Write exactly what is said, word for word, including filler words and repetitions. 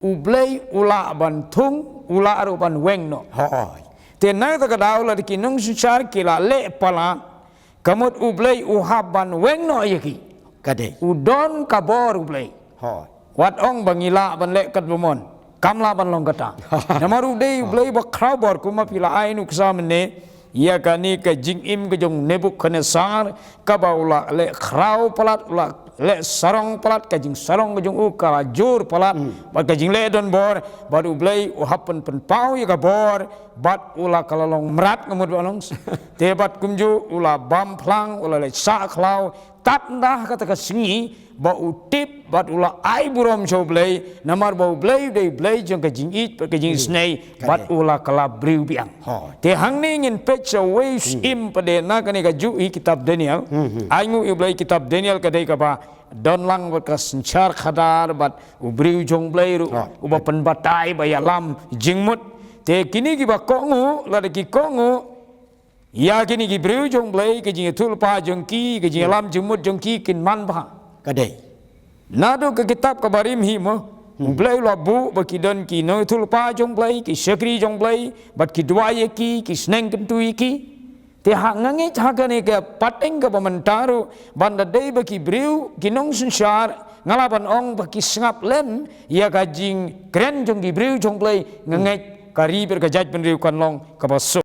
U Blei u lah ban thung, u lah ruh ban weng noh. Hooid. Te na kata ka daw lada ki nongsynshar ki la leh palat, ka mut U Blei u hap ban weng noh ïa ki. Ka dei. U don ka bor U Blei. Hooid. Wat ong ba ngi lah ban leh katba mon. Kam lah ban long kata. Namar u dei U Blei ba khraw bor, kumba phi la ai nuksa mynne ïa kane ka jingim ka jong Nebukhadnessar, kaba u la leh khraw palat, u la leh sarong palat, ka jingsarong ka jong u ka la jur palat, bad ka jingleh donbor, bad U Blei u hap pyn pynpaw ïa ka bor, bad u la ka la long mrad, nga mut ba long. Te bad kumjuh u la bam phlang, u la leh sah khlaw, tad ynda kata ka sngi ba u tip bad u la ai burom sha U Blei, namar ba U Blei u dei U Blei jong ka jingïeit bad ka jingisynei, ka bad dei, u la ka la briew biang. Hooid. Te hangne ngin peit sa uwei u syiem pat de na kane kajuh hi kitab Daniel. Ai nguh ïa U Blei, kitab Daniel ka dei kaba don lang bad ka synshar khadar bad u briew jong U Blei ruh, hooid, uba pynbatai ba ïalam jingmut. Te kine kiba kohnguh, lada ki kohnguh ïa kine ki briew jong U Blei, ka jingïathuhlypa jong ki, ka jingïalam jingmut jong ki kin manbha. Ka dei. Naduh ka kitab kaba rim hi mo, U Blei u la buh ba ki don ki nongïathuhlypa jong U Blei, ki shakri jong U Blei, bad ki duwai ïa ki, ki sneng kyntu ïa ki. Te ha nga ngeit ha kane ka pateng kaba mynta ruh, ban da dei ba ki briew, ki nongsynshar, nga lah ban ong ba ki sngap lem ïa ka jingkren jong ki briew jong U Blei, nga ngeit ka ri bad ka jaitbynriew kan long kaba suk.